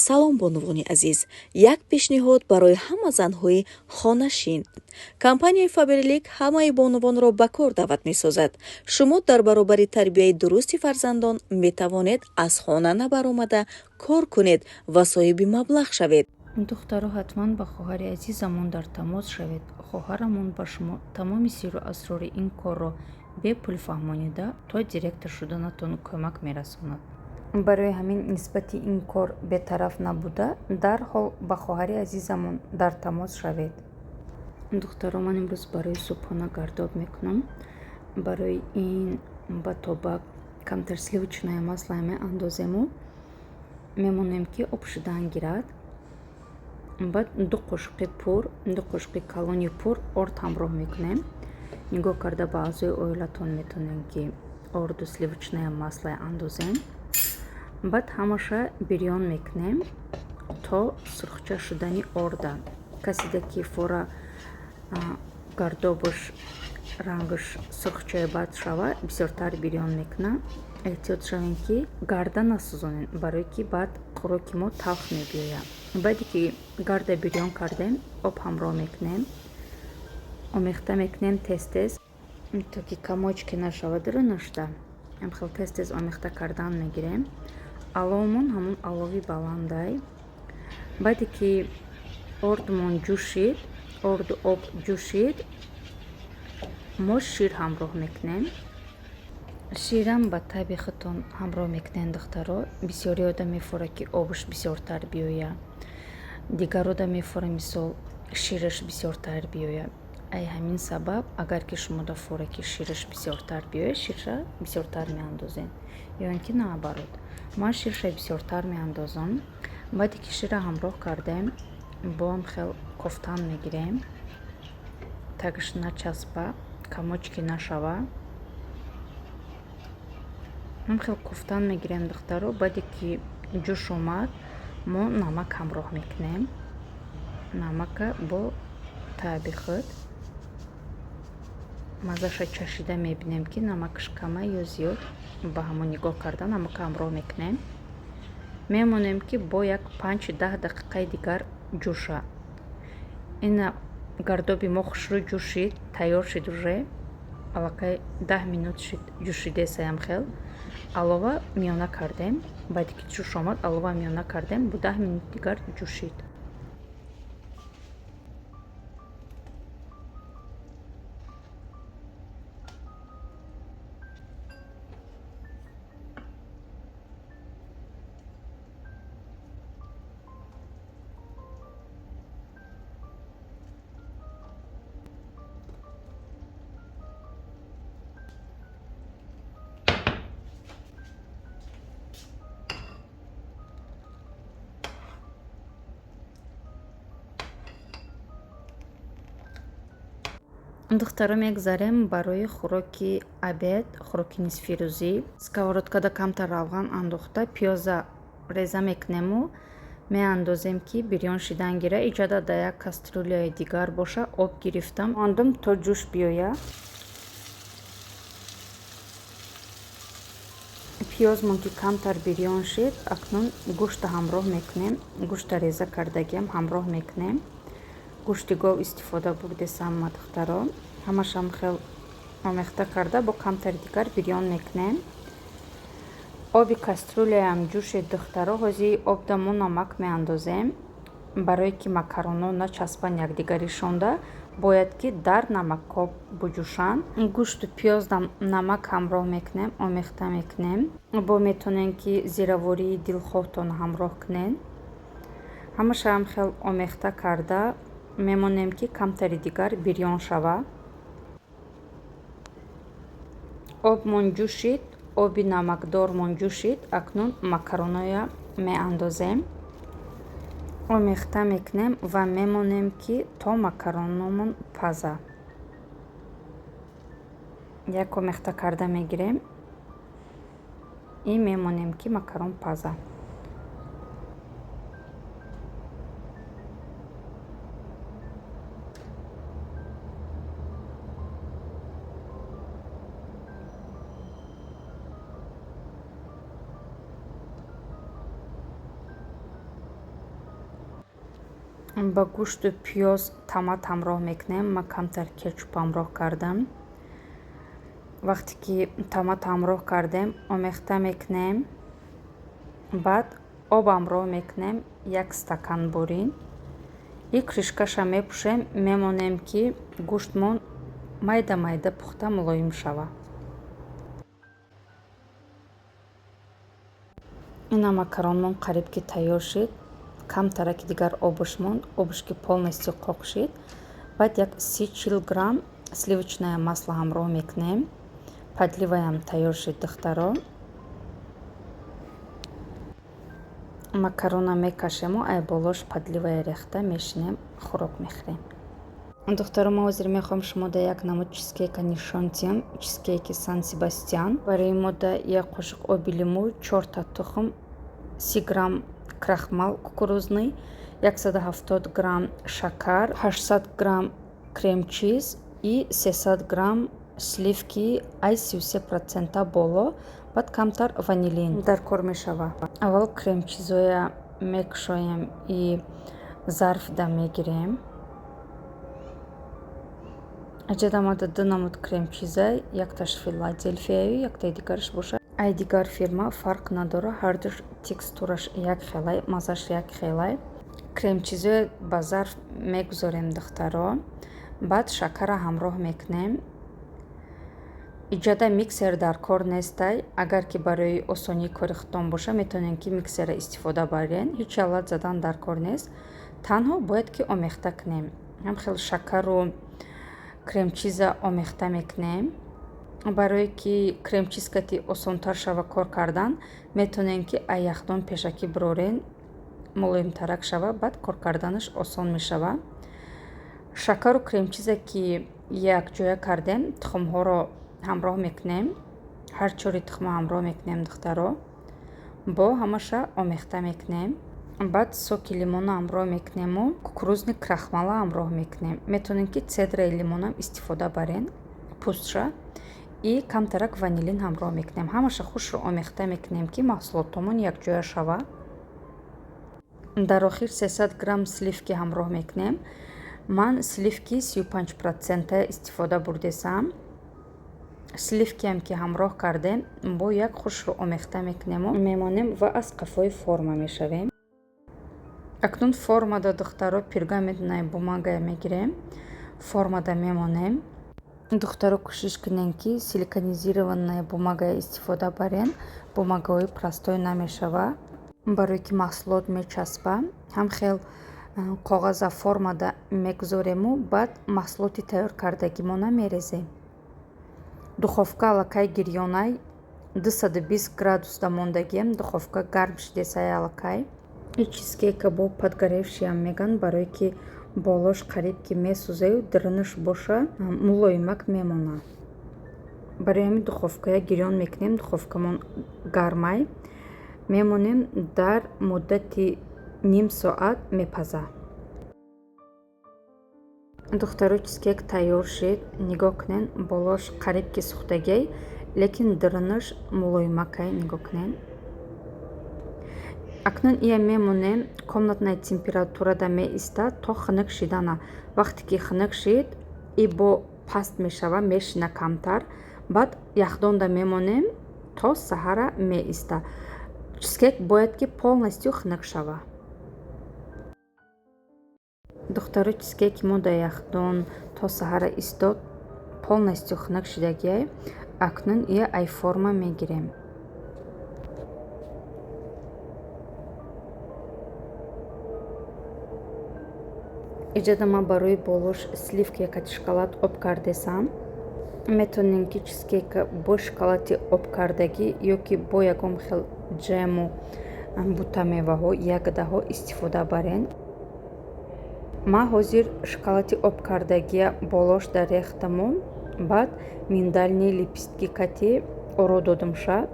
Салом, бонувони азиз! Як пешниҳод барои ҳама занҳои хонашин. Компанияи Фаберлик ҳамаи бонувонро ба кор даъват месозад. Шумо дар баробари тарбияи дурусти фарзандон метавонед аз хона набаромада кор кунед ва соҳиби маблағ шавед. Духтаро, ҳатман ба хоҳари азизамон дар тамос шавед. Хоҳарамон ба шумо тамоми сирру асрори ин корро бепул фаҳмонида, то директор шуданатон кӯмак мерасонад. Барои ҳамин нисбати ин кор бетараф набуда, дарҳол ба хоҳари азизамон дар тамос шавед. Духтаро, ман имрӯз барои субҳона гардоб мекунам. Барои ин ба тоба камтар сливочное масло меандозему, мемонем, ки об шудан гирад. Баъд 2 қошуқи пур, 2 қошуқи калони пур орд ҳамроҳ мекунем. Нигоҳ карда ба аъзои оилатон метавонем, ки орду сливочное масло андозем. Баъд ҳамаша бирён мекунем то сурхча шудани орда. Касида ки фора гардобаш рангаш сурхчаи бад шава, бисёртар бирён мекунад. Эҳтиёт шавем, ки гарда насӯзонем, барое ки баъд хӯроки мо талх мебиёяд. Баъде ки гарда бирён кардем, об ҳамроҳ мекунем, омехта мекунем тез-тез, то ки комочки нашавад, рӯ нашуда. Хел тез-тез омехта кардан мегирем. Аловмон ҳамон алови баландай. Баъде ки ордмон ҷӯшид, орду об ҷӯшид, мо шир ҳамроҳ мекунем. Ширам ба таби худтон ҳамроҳ мекунем, духтаро. Бисёри одам мефора, ки обаш бисёртар биёяд, дигар одам мефора, мисол, шираш бисёртар биёяд. Ай ҳамин сабаб, агар ки шумо дафора, ки шираш бисёртар биёяд, ширша бисёртар меандозем, ё ин ки наоборот. Ман ширша бисёртар меандозам. Баъде ки шира ҳамроҳ кардем, боам хел кофтан мегирем, тагаш начаспа, комочки нашава. Ҳам хел кофтан мегирем, духтаро. Баъде ки ҷӯш омад, мо намак ҳамроҳ мекунем. Намака бо таъби худ маззаша чашида мебинем, ки намакаш кама ё зиёд. Ба ҳамон нигоҳ карда намака ҳамроҳ мекунем. Мемонем, ки бо як 5-10 дақиқаи дигар ҷӯша. Ина гардоби мо хушрӯ ҷӯшид, тайёр шид уже. Аллакай 10 минут шид ҷӯшидесаям хел. Алова миёна кардем. Баъде ки ҷӯш омад, алова миёна кардем, бо 10 минут дигар ҷӯшид. Духтаро, мегзарем барои хӯроки обед, хӯроки нисфирӯзӣ. Сковородкада камтар равған андохта, пиёза реза мекунему меандозем, ки бирён шидан гира. Иҷода дар як кастрюляи дигар боша, об гирифтам, мондум то ҷӯш биёяд. Пиёзмон ки камтар бирён шид, акнун гӯшта ҳамроҳ мекунем. Гӯшта реза кардагиам ҳамроҳ мекунем. Гӯшти гов истифода бурдесам, духтаро. Ҳамашам хел омехта карда, бо камтари дигар бирён мекунем. Оби кастрюляам ҷӯшед, духтаро. Ҳозир обда мо намак меандозем, барое ки макароно начаспанд якдигаришонда, бояд ки дар намакоб буҷӯшанд. Гӯшту пиёздам намак ҳамроҳ мекунем, омехта мекунем. Бо метавонем, ки зиравории дилхоҳтон ҳамроҳ кунем. Ҳамашам хел омехта карда мемонем, ки камтари дигар бирён шава. Обмон ҷӯшид, оби намакдормон ҷӯшид, акнун макароноя меандозем, омехта мекунем ва мемонем, ки то макарономон паза. Як омехта карда мегирем и мемонем, ки макарон паза. Ба гӯшту пиёз томат ҳамроҳ мекунем. Ман камтар кетчуп ҳамроҳ кардам. Вақте ки томат ҳамроҳ кардем, омехта мекунем. Баъд об ҳамроҳ мекунем, як стакан бурин. И крышкаша мепӯшем, мемонем, ки гӯштмон майда майда пухта мулоим шавад. Ина макаронмон қариб ки тайёр шид. Камтараки дигар обуш монд. Обуш ки полностью қоқ шид, баъд як 30-40 грамм сливочное масло ҳамроҳ мекунем. Подливаям тайёр шид, духтаро. Макарона мекашему, ай болош подливая рехта мешинем, хӯрок мехӯрем. Духтаро, ма ҳозир мехоҳам шумо да як намуд чизкейка нишон диҳам, чизкейки Сан Себастьян. Барои мо да як қошуқ оби лимӯ, чорта тухм, 30 грамм крахмал кукурузный, 170 грамм шакар, 800 грамм кремчиз и 300 грамм сливки ай 33 процента боло, баъд камтар ванилин дар кор мешавад. Аввал кремчизоя мекушоем и зарфда мегирем. Аҷада омада ду намуд кремчиза: якташ Филадельфияю, яктаи дигараш бошад ай дигар фирма, фарқ надорад, ҳардуш текстураш як хелай, маззаш як хелай. Кремчизоя ба зарф мегузорем, духтаро. Баъд шакарра ҳамроҳ мекунем. Иҷода миксер дар кор нестай. Агар ки барои осонии кори худтон боша, метавонед, ки миксерро истифода барен. Ҳеҷ алат задан дар кор нест, танҳо бояд ки омехта кунем. Ҳам хел шакару кремчиза омехта мекунем. Барое ки кремчиз кати осонтар шава кор кардан, метавонем, ки ай яхдон пешакӣ бирорен, мулоимтарак шава, баъд кор карданаш осон мешава. Шакару кремчизе ки якҷоя кардем, тухмҳоро ҳамроҳ мекунем. Ҳар чори тухма ҳамроҳ мекунем, духтаро, бо ҳамаша омехта мекунем. Баъд соки лимона ҳамроҳ мекунему кукурузный крахмала ҳамроҳ мекунем. Метавонем, ки цедраи лимонам истифода барен, пӯстша, и камтарак ванилин ҳамроҳ мекунем. Ҳамаша хушро омехта мекунем, ки маҳсулотомон якҷоя шава. Дар охир 300 грамм сливки ҳамроҳ мекунем. Ман сливки 35 процента истифода бурдесам. Сливкиам ки ҳамроҳ кардем, бо як хушро омехта мекунему мемонем ва аз қафои форма мешавем. Акнун формада, духтаро, пергаментная бумагая мегирем, формада мемонем. Духтаро, кӯшиш кунем, ки силиконизированная бумагая истифода барен, бумагаҳои простой намешава, барое ки маҳсулот мечаспа. Ҳам хел коғаза формада мегузорему, баъд маҳсулоти тайёр кардагимона мерезем. Духовка аллакай гирёнай, 220 градусда мондагием. Духовка гарм шидесай аллакай. И чизкейка бо подгоревшиам меган, барое ки болош қариб ки месӯзаю, дарунаш боша мулоимак мемонад. Барои ҳамин духовкая гирён мекунем. Духовкамон гармай, мемонем, дар муддати ним соат мепазад. Духтаро, чизкейк тайёр шид. Нигоҳ кунед, болош қариб ки сӯхтагиай, лекин дарунаш мулоимакай. Нигоҳ кунед. Акнун ия мемонем, комнатная температурада меистад то хунук шидана. Вақте ки хунук шид, и бо паст мешава, мешина камтар. Баъд яхдонда мемонем, то саҳара меиста. Чизкейк бояд ки полностью хунук шава. Духтаро, чизкейки мо дар яхдон то саҳара истод, полностью хунук шидагиай. Акнун ия ай форма мегирем. Иҷода ман барои болош сливки якати шоколад об кардесам. Метавонем, ки чизкейка бо шоколади обкардагӣ ё ки бо ягон хел ҷему бутамеваҳо, ягодаҳо истифода барен. Ман ҳозир шоколади обкардагия болош дар рехтаму, баъд миндальные лепестки кати оро додумша.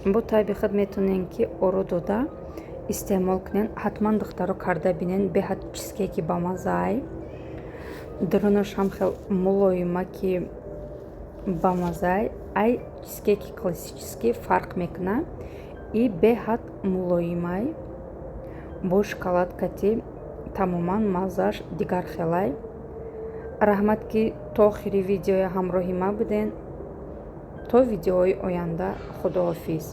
Бо таби худ метавонем, ки оро дода истеъмол кунен. Ҳатман, духтаро, карда бинен. Беҳад чизкейки бамаззаай, дарунаш ҳам хел мулоимаки бамаззаай. Ай чизкейки классический фарқ мекунад. И беҳад мулоимай, бо шоколад кати тамоман маззааш дигархелай. Раҳмат, ки то охири видеоя ҳамроҳи ман буден. То видеоҳои оянда, худоҳофиз.